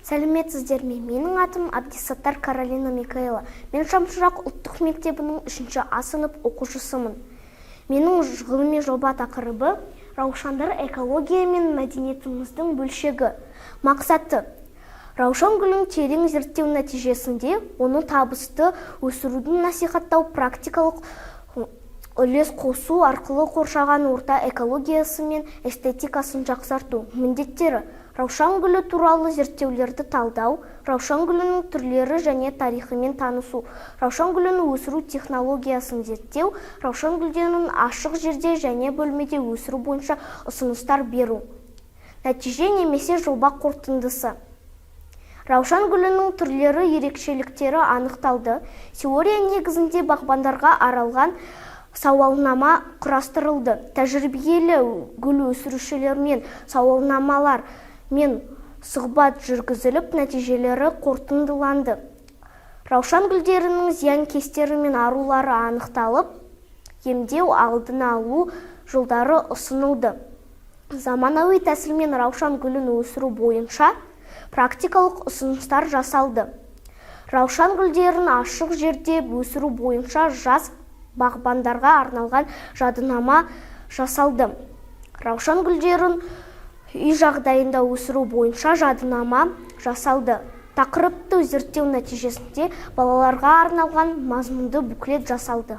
Сәлеметсіздер ме? Менің атым Абдисаттар Каролина Микаэла. Мен Шамшырақ ұлттық мектебінің 3 А сынып оқушысымын. Менің ғылыми жоба тақырыбы: раушандар экология мен мәдениетіміздің бөлшегі. Мақсаты: раушан гүлін терең зерттеу нәтижесінде оны табысты өсіруді насихаттау, практикалық үлес қосу арқылы қоршаған орта экологиясы мен эстетикасын жақсарту. Міндеттері: раушан гүлі туралы зерттеулерді талдау, раушан гүлінің түрлері және тарихымен танысу, раушан гүлін өсіру технологиясын зерттеу, раушан гүлдерін ашық жерде және бөлмеде өсіру бойынша ұсыныстар беру. Нәтиже немесе жоба қорытындысы: раушан гүлінің түрлері, ерекшеліктері анықталды. Теория негізінде бағбандарға арналған сауалнама құрастырылды. Тәжірибелі гүл өсірушілермен сауалнамалар мен сұхбат жүргізіліп, нәтижелері қорытындыланды. Раушан гүлдерінің зиянкестері мен аурулары анықталып, емдеу, алдын алу жолдары ұсынылды. Заманауи тәсілмен раушан гүлін өсіру бойынша практикалық ұсыныстар жасалды. Раушан гүлдерін ашық жерде өсіру бойынша жас бағбандарға арналған жадынама жасалды. Раушан гүлдерін үй жағдайында өсіру бойынша жадынама жасалды. Тақырыпты зерттеу нәтижесінде балаларға арналған мазмұнды буклет жасалды.